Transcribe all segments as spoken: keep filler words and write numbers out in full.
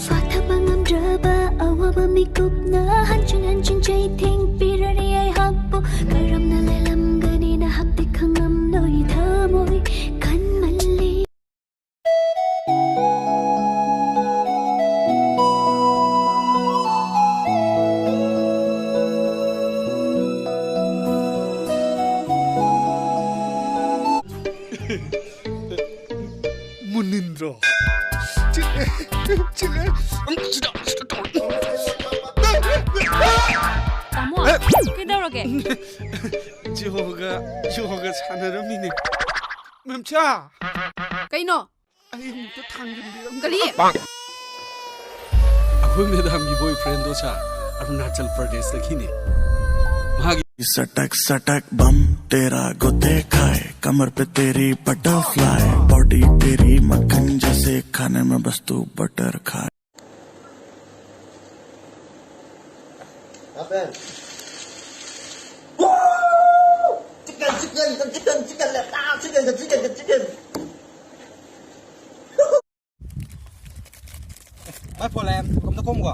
ꯐꯥꯊꯕ ꯉꯝꯗ꯭ꯔꯕ ꯑꯋꯥꯕ ꯃꯤꯀꯨꯞꯅ ꯍꯟꯖꯤꯟ ꯍꯟꯖꯤꯟ ꯆꯩꯊꯦꯡ ꯄꯤꯔꯔꯤ ꯑꯩꯍꯥꯛꯄꯨ꯫ ꯀꯔꯝꯅ ꯂꯦꯜꯂꯝꯒꯅꯤ ꯅꯍꯥꯛꯇꯤ ꯈꯪꯂꯝꯂꯣꯏ ꯊꯃꯣꯏ ꯀꯟꯃꯜꯂꯤ꯫ ꯃꯨꯅꯤꯟꯗ꯭ꯔꯣ? ꯆꯤꯛꯑꯦ, ꯆꯤꯛꯑꯦ꯫ ꯁꯤꯗ, ꯁꯤꯗ ꯇꯧꯔꯦ꯫ ꯇꯥꯃꯣ, ꯀꯩꯗꯧꯔꯒꯦ? ꯖꯤꯍꯣꯒ, ꯖꯤꯍꯣꯒ ꯁꯥꯟꯅꯔꯝꯃꯤꯅꯦ꯫ ꯃꯦꯝꯆꯥ! ꯀꯩꯅꯣ? ꯑꯩ ꯑꯃꯨꯛꯇ ꯊꯥꯡꯖꯤꯟꯕꯤꯔꯝꯃꯨ꯫ ꯀꯔꯤ? ꯑꯩꯈꯣꯏ ꯃꯦꯗꯥꯝꯒꯤ ꯕꯣꯏꯐ꯭ꯔꯦꯟꯗꯣ ꯁꯥꯔ, ꯑꯔꯨꯅꯥꯆꯜ ꯄ꯭ꯔꯗꯦꯁꯇꯒꯤꯅꯦ꯫ ꯃꯥꯒꯤ सटक सटक बम तेरा गुद्दे खाए, कमर पे तेरी बटरफ्लाई, बॉडी तेरी मक्खन जैसे, खाने में बस तू बटर खाए। Chicken, chicken, chicken, chicken, chicken, chicken, chicken. ꯃꯥꯏ ꯐꯣꯟ ꯂꯥꯛꯑꯦ꯫ ꯀꯝꯇ ꯀꯣꯝꯒꯣ꯫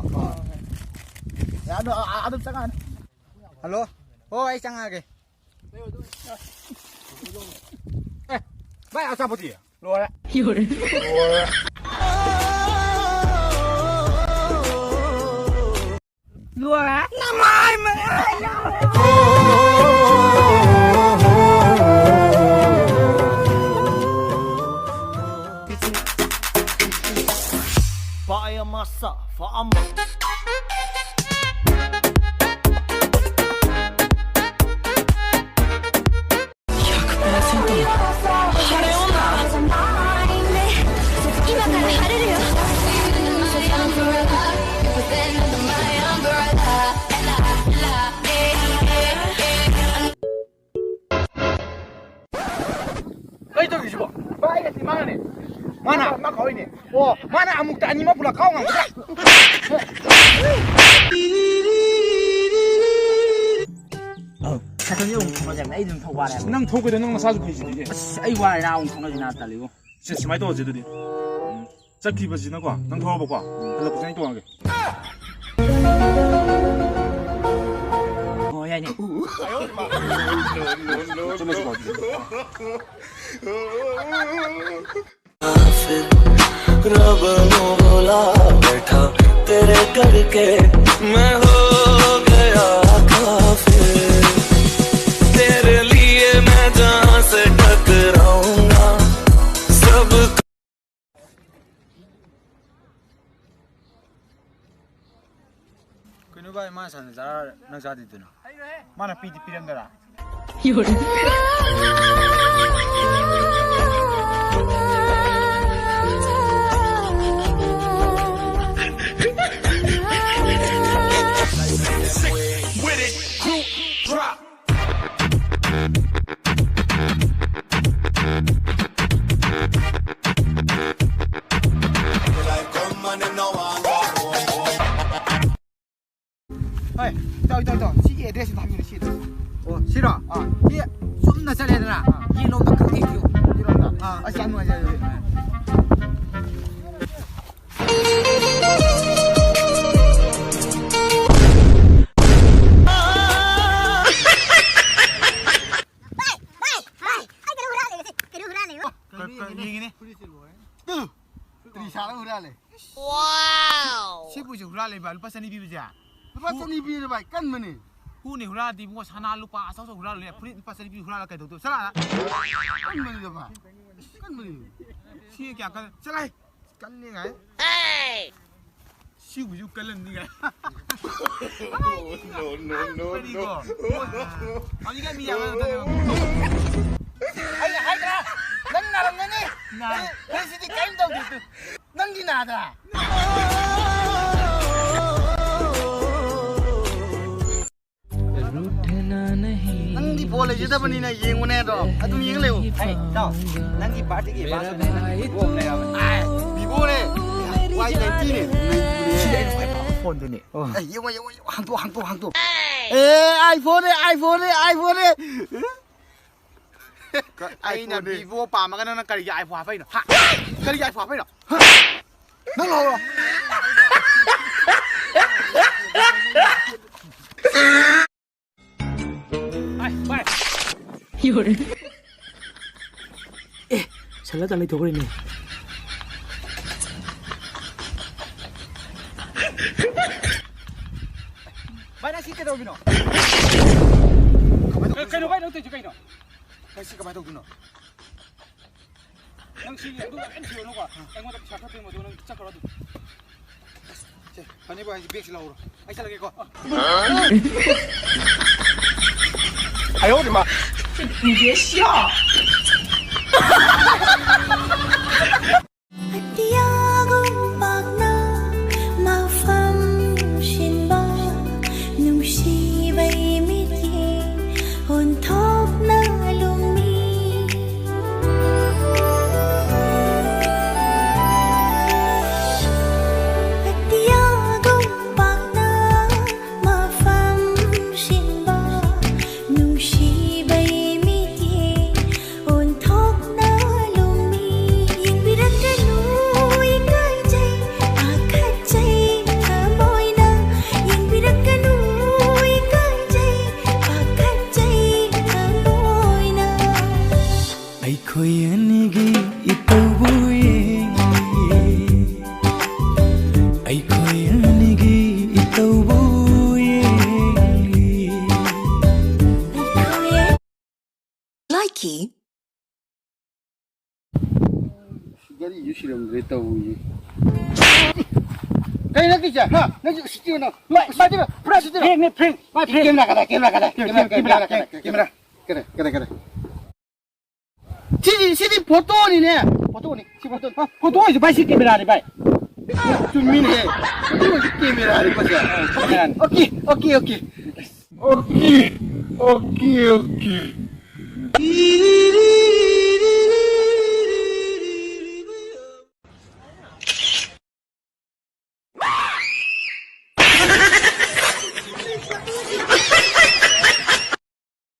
ꯌꯥ, ꯑꯗꯨ, ꯑ, ꯑ, ꯑꯗꯨꯝ ꯆꯪꯉꯛꯑꯅꯤ꯫ ꯍꯜꯂꯣ꯫ ꯍꯣꯏ, ꯑꯩ ꯆꯪꯉꯛꯑꯒꯦ꯫ ꯑꯦ, ꯚꯥꯏ, ꯑꯆꯥꯄꯣꯠꯇꯤ? ꯂꯣꯏꯔꯦ꯫ ꯂꯣꯏꯔꯦ꯫ ꯂꯣꯏꯔꯦ꯫ Fire massa, fire. ꯀꯩ ꯇꯧꯔꯤꯁꯤꯕꯣ? ꯚꯥꯏ, ꯑꯁꯤ ꯃꯥꯅꯦ꯫ ꯃꯥꯅ? ꯃꯥ ꯀꯧꯏꯅꯦ꯫ ꯑꯣ, ꯃꯥꯅ ꯑꯃꯨꯛꯇ ꯑꯅꯤꯃꯛ ꯄꯨꯂꯞ ꯀꯥꯎ ꯉꯝꯒꯗ꯭ꯔꯥ? ꯑꯧ꯫ ꯁꯥꯏꯀꯜꯁꯦ ꯑꯃꯨꯛ ꯊꯧꯅꯁꯦ ꯍꯥꯏꯕꯅꯦ꯫ ꯑꯩ ꯑꯗꯨꯝ ꯊꯧ ꯋꯥꯔꯦ ꯍꯥꯏꯕꯅꯦ꯫ ꯅꯪ ꯊꯧꯒꯗ ꯅꯪ ꯅꯁꯥꯁꯨ ꯐꯩꯁꯤꯗꯤ꯫ ꯑꯦ꯫ ꯑꯁ, ꯑꯩ ꯋꯥꯔꯦ, ꯅꯪ ꯑꯃꯨꯛ ꯊꯧꯅꯁꯤ ꯅꯥ ꯇꯜꯂꯤꯕꯣ꯫ ꯁꯦ, ꯁꯨꯃꯥꯏꯅ ꯇꯧꯔꯁꯦ ꯑꯗꯨꯗꯤ꯫ ꯎꯝ꯫ ꯆꯠꯈꯤꯕꯁꯤꯅꯀꯣ, ꯅꯪ ꯊꯧꯔꯕꯀꯣ? ꯎꯝ꯫ ꯍꯜꯂꯛꯄꯁꯤꯅ ꯑꯩ ꯇꯣꯡꯉꯒꯦ꯫ ꯑꯣ, ꯌꯥꯏꯅꯦ꯫ ꯆꯠꯂꯁꯤꯀꯣ ꯑꯗꯨꯗꯤ꯫ काफिर, रब नू बुला बैठा तेरे करके मैं हो गया काफिर। तेरे लिए मैं जहां से टकराऊंगा, सब ꯀꯩꯅꯣ ꯚꯥꯏ, ꯃꯥꯅ ꯁꯟꯅ ꯆꯥꯔ ꯅꯪ ꯆꯥꯗꯣꯏꯗꯨꯅ? ꯃꯥꯅ ꯄꯤꯗꯤ ꯄꯤꯔꯝꯗꯔꯥ? With it, group drop. ꯍꯣꯏ, ꯏꯇꯥꯎ, ꯏꯇꯥꯎ, ꯏꯇꯥꯎ, ꯁꯤꯒꯤ address ꯁꯤꯗ ꯊꯝꯕꯤꯔꯣ, ꯁꯤꯗ꯫ ꯑꯣ, ꯁꯤꯔꯣ? ꯑꯥ꯫ ꯁꯤ ꯆꯨꯝꯅ ꯆꯠꯂꯦꯗꯅ, ꯑꯥ꯫ ꯌꯦꯠꯂꯣꯝꯗ ꯈꯪꯇꯤꯡ ꯊꯤꯌꯨ꯫ ꯌꯦꯠꯂꯣꯝꯗ? ꯑꯥ꯫ ꯑꯁ, ꯌꯥꯝ ꯅꯨꯡꯉꯥꯏꯖꯔꯦ ꯑꯗꯨꯗꯤ꯫ ꯚꯥꯏ, ꯚꯥꯏ, ꯚꯥꯏ, ꯑꯩ ꯀꯩꯅꯣ ꯍꯨꯔꯥꯜꯂꯦ ꯉꯁꯤ꯫ ꯀꯩꯅꯣ ꯍꯨꯔꯥꯜꯂꯦ꯫ ꯀ-, ꯀ-, ꯌꯦꯡꯉꯤꯅꯦ꯫ ꯇꯨ, ꯇ꯭ꯔꯤꯁꯥꯠꯅ ꯍꯨꯔꯥꯜꯂꯦ꯫ ꯁꯤꯕꯨꯁꯦ ꯍꯨꯔꯥꯜꯂꯤꯕ, ꯂꯨꯄꯥ ꯆꯅꯤ ꯄꯤꯕꯁꯦ? ꯂꯨꯄꯥ ꯆꯅꯤ ꯄꯤꯔꯦ ꯚꯥꯏ, ꯀꯟꯕꯅꯦ꯫ ꯍꯨꯅꯦ ꯍꯨꯔꯥꯜꯂꯗꯤ ꯏꯕꯨꯡꯉꯣ, ꯁꯅꯥ ꯂꯨꯄꯥ ꯑꯆꯧ ꯑꯆꯧ ꯍꯨꯔꯥꯜꯂꯨꯅꯦ, ꯐꯨꯔꯤꯠ ꯂꯨꯄꯥ ꯆꯅꯤ ꯄꯤ ꯍꯨꯔꯥꯜꯂ ꯀꯩꯗꯧꯗꯣꯏꯕ? ꯆꯠꯂꯣ ꯑꯥꯗ꯫ ꯀꯟꯕꯅꯤꯗ ꯚꯥꯏ, ꯀꯟꯕꯅꯤ꯫ ꯁꯤ ꯀꯌꯥ ꯀꯜꯂꯦ? ꯆꯠꯂꯣꯍꯦ꯫ ꯀꯜꯂꯤ ꯀꯥꯏ꯫ ꯁꯤꯕꯨꯁꯨ ꯀꯜꯂꯝꯅꯤ ꯀꯥꯏ꯫ No, no, no, no꯫ ꯀꯔꯤꯒꯣ? ꯍꯧꯖꯤꯛꯀꯥꯟ ꯃꯤ ꯌꯥꯝꯃꯟꯗꯅ꯫ ꯑꯩꯅ ꯍꯥꯏꯗ꯭ꯔꯥ? ꯅꯪ ꯅꯥꯔꯝꯒꯅꯤ꯫ ꯅꯥꯏ꯫ ꯑꯩ, ꯑꯩ ꯁꯤꯗꯤ ꯀꯔꯤꯝ ꯇꯧꯗꯦ꯫ ꯅꯪꯗꯤ ꯅꯥꯗ꯭ꯔꯥ? ꯅꯪꯗꯤ ꯐꯣꯟ ꯂꯩꯖꯗꯕꯅꯤꯅ ꯌꯦꯡꯉꯨꯅꯦ ꯑꯗꯣ꯫ ꯑꯗꯨꯝ ꯌꯦꯡ ꯂꯩꯌꯨ꯫ ꯍꯩ, ꯏꯇꯥꯎ, ꯅꯪꯒꯤ ꯄꯥꯔꯇꯤꯒꯤ ꯕꯥꯁ ꯑꯃ ꯂꯩ, ꯅꯪꯒꯤ ꯚꯤꯚꯣ ꯑꯃ ꯂꯩꯔꯕꯅꯤ꯫ ꯑꯥꯏ, ꯚꯤꯚꯣꯅꯦ꯫ ꯋꯥꯏ ꯅꯥꯏꯟꯇꯤꯅꯦ꯫ ꯁꯤꯗꯤ ꯑꯩꯅ ꯈ꯭ꯋꯥꯏ ꯄꯥꯝꯕ ꯐꯣꯟꯗꯨꯅꯤ꯫ ꯑꯣ꯫ ꯑꯩ ꯌꯦꯡꯉꯣ, ꯌꯦꯡꯉꯣ, ꯌꯦꯡꯉꯣ꯫ ꯍꯥꯡꯇꯣꯛ, ꯍꯥꯡꯇꯣꯛ, ꯍꯥꯡꯇꯣꯛ꯫ ꯑꯦ, iPhone ꯅꯦ, iPhone ꯅꯦ, iPhone ꯅꯦ꯫ ꯑꯩꯅ iPhone ꯅꯦ꯫ Vivo ꯄꯥꯝꯃꯒ ꯅꯪꯅ ꯀꯔꯤꯒꯤ iPhone ꯍꯥꯞꯄꯛꯏꯅꯣ? ꯍꯥ? ꯀꯔꯤꯒꯤ iPhone ꯍꯥꯞꯄꯛꯏꯅꯣ? ꯍꯥ? ꯅꯪ ꯂꯧꯔꯣ꯫ ꯚꯥꯏ, ꯚꯥꯏ꯫ ꯑꯦ, ꯁꯜꯂ ꯇ ꯂꯩꯊꯣꯛꯈ꯭ꯔꯦꯅꯦ꯫ ꯚꯥꯏ, ꯅꯪ ꯁꯤ ꯀꯩꯗꯧꯔꯤꯅꯣ? ꯀꯩꯅꯣ ꯚꯥꯏ, ꯅꯪ ꯇꯧꯔꯤꯁꯦ ꯀꯩꯅꯣ? ꯅꯪ ꯁꯤ ꯀꯃꯥꯏꯅ ꯇꯧꯗꯣꯏꯅꯣ? ꯅꯪ ꯁꯤ ꯑꯗꯨ ꯂꯣꯏ ꯊꯤꯔꯨꯅꯨꯀꯣ꯫ ꯑꯩꯉꯣꯟꯗ ꯄꯩꯁꯥ ꯈꯔ ꯄꯤꯔꯝꯃꯣ, ꯑꯗꯨꯒ ꯅꯪ ꯆꯠꯈ꯭ꯔꯣ ꯑꯗꯨꯝ꯫ ꯁꯦ, ꯐꯅꯤꯕ, ꯑꯩ ꯕꯦꯒꯁꯤ ꯂꯧꯔꯣ꯫ ꯑꯩ ꯆꯠꯂꯒꯦꯀꯣ꯫ ꯑꯇꯤꯌꯥꯒꯨꯝ ꯄꯥꯛꯅ ꯃꯐꯝ ꯁꯤꯟꯕ ꯅꯨꯡꯁꯤꯕꯩ ꯃꯤꯠꯌꯦꯡ ꯑꯣꯟꯊꯣꯛꯅ ꯂꯨꯝꯃꯤ꯫ ꯑꯇꯤꯌꯥꯒꯨꯝ ꯄꯥꯛꯅ ꯃꯐꯝ ꯁꯤꯟꯕ ꯅꯨꯡꯁꯤꯕꯩ ꯃꯤꯠꯌꯦꯡ ꯑꯣꯟꯊꯣꯛꯅ ꯂꯨꯝꯃꯤ꯫ ꯌꯦꯡꯕꯤꯔꯛꯀꯅꯨ, ꯏꯀꯥꯏꯖꯩ, ꯄꯥꯈꯠꯆꯩ ꯊꯃꯣꯏꯅ꯫ ꯌꯦꯡꯕꯤꯔꯛꯀꯅꯨ, ꯏꯀꯥꯏꯖꯩ, ꯄꯥꯈꯠꯆꯩ ꯊꯃꯣꯏꯅ꯫ ꯑꯩꯈꯣꯏ ꯑꯅꯤꯒꯤ ꯏꯇꯧꯕꯨ ꯌꯦꯡꯂꯤ꯫ ꯑꯩꯈꯣꯏ ꯑꯅꯤꯒꯤ ꯏꯇꯧꯕꯨ ꯌꯦꯡꯂꯤ꯫ ꯑꯩꯈꯣꯏ Likey. ꯒꯥꯔꯤꯁꯨ ꯁꯤꯔꯝꯗ꯭ꯔꯦ ꯇꯧꯔꯤꯁꯦ꯫ ꯀꯩꯅꯣ ꯅꯪꯒꯤꯁꯦ? ꯍꯥ? ꯅꯪꯁꯨ ꯎꯁꯤꯠꯇꯦꯅ꯫ ꯃꯥꯏ, ꯃꯥꯏ, ꯄꯨꯔꯥ ꯎꯁꯤꯠꯇꯦꯅ꯫ ꯐ꯭ꯔꯦꯡꯅꯦ, ꯐ꯭ꯔꯦꯡ꯫ ꯃꯥꯏ, ꯐ꯭ꯔꯦꯡ꯫ ꯀꯦꯃꯦꯔꯥ ꯀꯗꯥꯏ? ꯀꯦꯃꯦꯔꯥ ꯀꯗꯥꯏ? Camera, camera, camera, camera. Camera, camera, camera. ꯁꯤꯗꯤ, ꯁꯤꯗꯤ ꯐꯣꯇꯣꯅꯤꯅꯦ꯫ ꯐꯣꯇꯣꯅꯤ, ꯁꯤ ꯐꯣꯇꯣꯅꯤ꯫ ꯍꯥ? ꯐꯣꯇꯣ ꯑꯣꯏꯁꯨ ꯚꯥꯏ, ꯁꯤ ꯀꯦꯃꯦꯔꯥꯅꯤ ꯚꯥꯏ꯫ ꯆꯨꯝꯃꯤꯅꯦ꯫ ꯐꯣꯇꯣ ꯑꯣꯏꯁꯨ ꯀꯦꯃꯦꯔꯥꯅꯤ ꯃꯁꯦ꯫ ꯀꯦꯃꯦꯔꯥꯅꯤ꯫ Okay, okay, okay. Okay, okay, okay.